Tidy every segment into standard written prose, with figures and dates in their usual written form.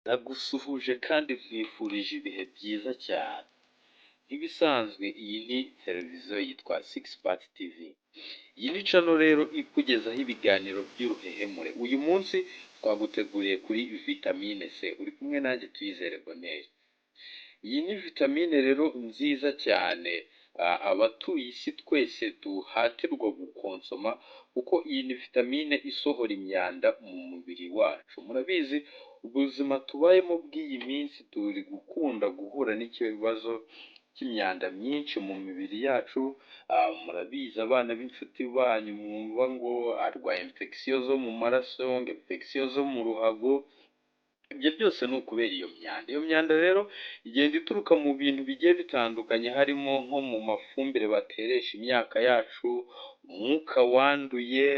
Ndagusuhuje kandi nkwifurije ibihe byiza cyane. Nk'ibisanzwe, iyi ni televiziyo yitwa Six Part TV. Iyi ni channel rero ikugezaho ibiganiro by'uruhehemure. Uyu munsi twaguteguriye kuri vitamine C. Uri kumwe nanjye, Tuyizere Bonheur. Iyi ni vitamine rero nziza cyane abatuye isi twese duhatirwa gukonsoma, kuko iyi ni vitamine isohora imyanda mu mubiri wacu. Murabizi, ubuzima tubayemo bw'iyi minsi, turi gukunda guhura n'ikibazo cy'imyanda myinshi mu mibiri yacu. Murabizi, abana b'inshuti banyu mwumva ngo arwaye infection zo mu maraso, ngo infection zo mu ruhago, ibyo byose ni ukubera iyo myanda. Iyo myanda rero igenda ituruka mu bintu bigiye bitandukanye, harimo nko mu mafumbire bateresha imyaka yacu, umwuka wanduye.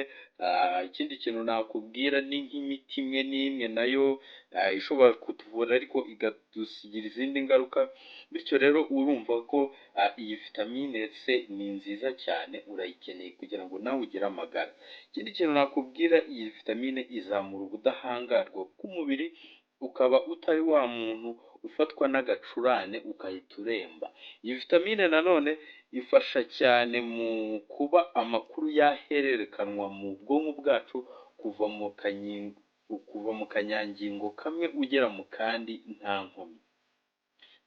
Ikindi kintu nakubwira ni nk'imiti imwe n'imwe nayo ishobora kutuvura ariko ikadusigira izindi ngaruka. Bityo rero urumva ko iyi vitamine C ni nziza cyane, urayikeneye kugira ngo nawe ugire amagara. Ikindi kintu nakubwira, iyi vitamine izamura ubudahangarwa bw'umubiri, ukaba utari wa muntu ufatwa n'agacurane ugahita uremba. Iyi vitamine nanone ifasha cyane mu kuba amakuru yahererekanwa mu bwonko bwacu kuva mu kanyangingo kamwe ugera mu kandi nta nkomyi.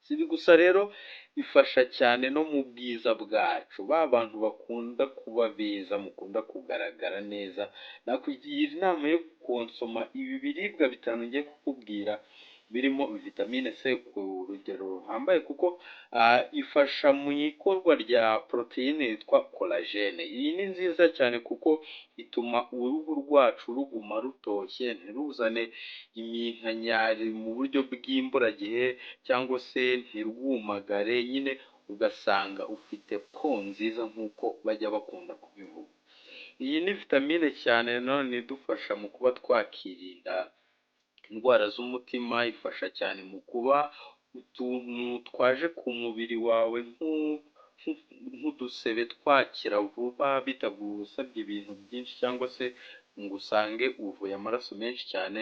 Si ibi gusa rero, ifasha cyane no mu bwiza bwacu. Ba bantu bakunda kuba beza, mukunda kugaragara neza, nakugira inama yo gukonsoma ibi biribwa bitanu ngiye kukubwira birimo vitamine C ku rugero ruhambaye, kuko ifasha mu ikorwa rya poroteyine yitwa collagène. Iyi ni nziza cyane kuko ituma uruhu rwacu ruguma rutoshye, ntiruzane iminkanyari mu buryo bw'imburagihe cyangwa se ntirwumagare, nyine ugasanga ufite peau nziza nk'uko bajya bakunda kubivuga. Iyi ni vitamine cyane nanone idufasha mu kuba twakirinda indwara z'umutima, ifasha cyane mu kuba utuntu twaje ku mubiri wawe nk'udusebe twakira vuba bitagusabye ibintu byinshi cyangwa se ngo usange uvuye amaraso menshi cyane.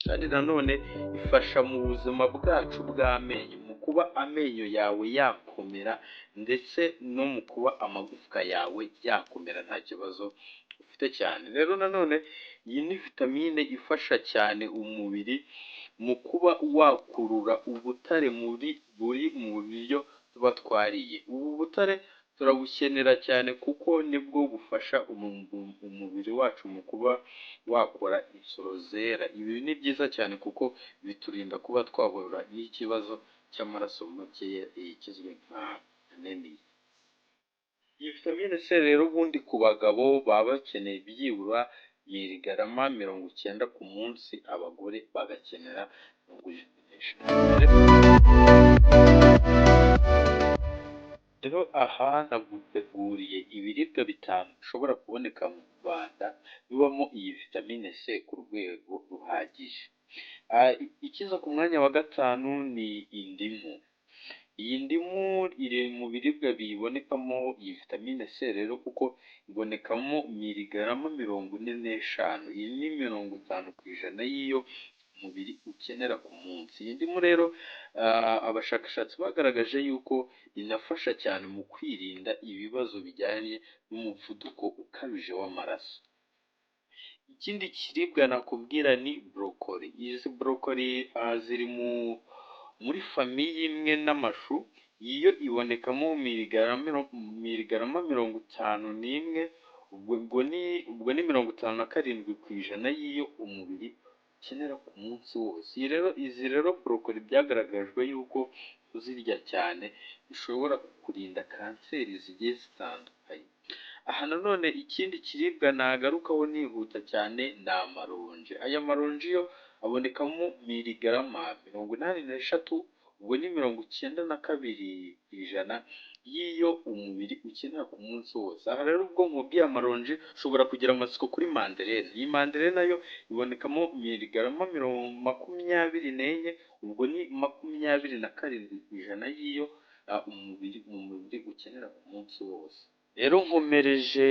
Kandi nanone ifasha mu buzima bwacu bw'amenyo, mu kuba amenyo yawe yakomera ndetse no mu kuba amagufwa yawe yakomera nta kibazo ufite cyane. Rero nanone iyi ni vitamine ifasha cyane umubiri mu kuba wakurura ubutare muri buri mu biryo tuba twariye. Ubu butare turabukenera cyane kuko nibwo bufasha umubiri wacu mu kuba wakora insoro zera. Ibi ni byiza cyane kuko biturinda kuba twahura n'ikibazo cy'amaraso makeya ikizwi nka anémie. Iyi vitamine C rero ubundi ku bagabo baba bakeneye byibura miligarama 90 ku munsi, abagore bagakenera 75. Rero aha naguteguriye ibiribwa bitanu bishobora kuboneka mu Rwanda bibamo iyi vitamine C ku rwego ruhagije. Ikiza ku mwanya wa gatanu ni indimu. Iyi ndimu iri mu biribwa bibonekamo iyi vitamine C rero, kuko ibonekamo miligarama 45. Iyi ni 50% y'iyo umubiri ukenera ku munsi. Iyi ndimu rero abashakashatsi bagaragaje yuko inafasha cyane mu kwirinda ibibazo bijyanye n'umuvuduko ukabije w'amaraso. Ikindi kiribwa nakubwira ni broccoli. Izi broccoli ziri muri famille imwe n'amashu, iyo ibonekamo miligarama 51, ubwo ni 57% y'iyo umubiri ukenera ku munsi wose. Iyi rero, izi rero broccoli byagaragajwe yuko kuzirya cyane bishobora kukurinda kanseri zigiye zitandukanye. Aha nanone ikindi kiribwa nagarukaho nihuta cyane ni amaronji. Aya maronji yo abonekamo miligarama 83, ubwo ni 92% y'iyo umubiri ukenera ku munsi wose. Aha rero ubwo nkubwiye amaronji, ushobora kugira amatsiko kuri manderena. Iyi manderena yo ibonekamo miligarama 24, ubwo ni 27% y'iyo umubiri ukenera ku munsi wose. Rero nkomereje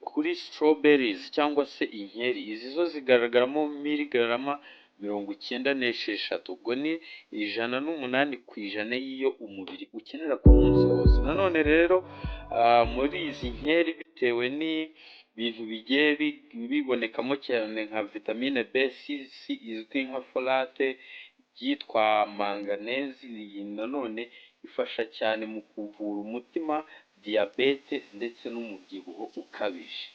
kuri strawberries cyangwa se inkeri, izi zo zigaragaramo miligarama 96, ubwo ni 108% y'iyo umubiri ukenera ku munsi wose. Nanone rero muri izi nkeri, bitewe n'ibintu bigiye bibonekamo cyane nka vitamine B6 izwi nka folate, byitwa manganese, iyi nanone ifasha cyane mu kuvura umutima, diyabete ndetse n'umubyibuho ukabije.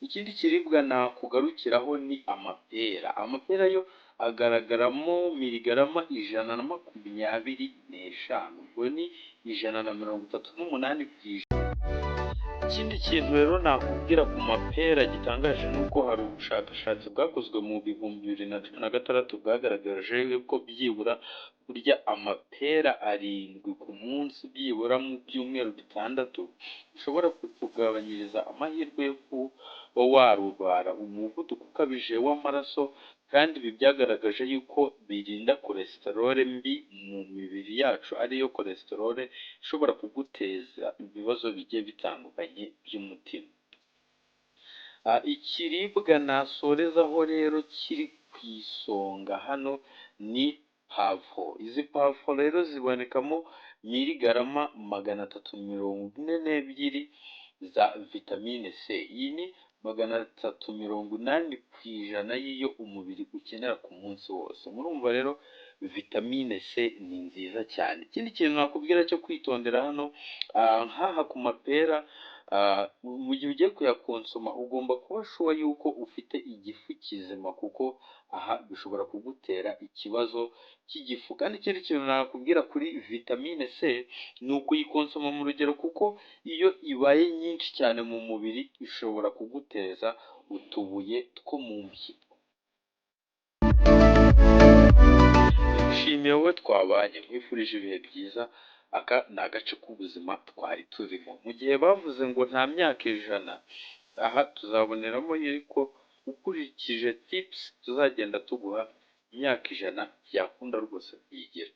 Ikindi kiribwa nakugarukiraho ni amapera. Amapera yo agaragaramo miligarama 125, ubwo ni 138%. Ikindi kintu rero nakubwira ku mapera gitangaje ni uko hari ubushakashatsi bwakozwe mu 2016 bwagaragaje ko byibura kurya amapera 7 ku munsi byibura mu byumweru 6 bishobora kukugabanyiriza amahirwe yo kuba warwara umuvuduko ukabije w'amaraso, kandi ibi byagaragaje yuko birinda cholesterol mbi mu mibiri yacu, ariyo cholesterol ishobora kuguteza ibibazo bigiye bitandukanye by'umutima. Ikiribwa nasorezaho rero kiri ku isonga hano ni pavuro. Izi pavuro rero zibonekamo miligarama 342 za vitamine C. Iyi ni 380% y'iyo umubiri ukenera ku munsi wose. Murumva rero vitamine C ni nziza cyane. Ikindi kintu nakubwira cyo kwitondera hano, nk'aha ku mapera, mu gihe ugiye kuyakonsoma ugomba kuba sure yuko ufite igifu kizima, kuko aha bishobora kugutera ikibazo cy'igifu. Kandi ikindi kintu nakubwira kuri vitamine C ni ukuyikonsoma mu rugero, kuko iyo ibaye nyinshi cyane mu mubiri ishobora kuguteza utubuye two mu mpyiko. Nshimiye wowe twabanye, nkwifurije ibihe byiza, aka ni agace k'ubuzima twari turimo. Mu gihe bavuze ngo nta myaka 100, aha tuzaboneramo yuko ukurikije tips tuzagenda tuguha imyaka 100 byakunda rwose kuyigira.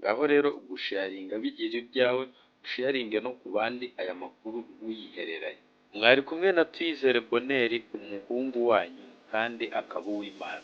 Ngaho rero gusharinga bigira ibyawe, usharinge no ku bandi aya makuru wiyihereranye. Mwari kumwe na Tuyizere Bonheur, umuhungu wanyu kandi akaba uw'Imana.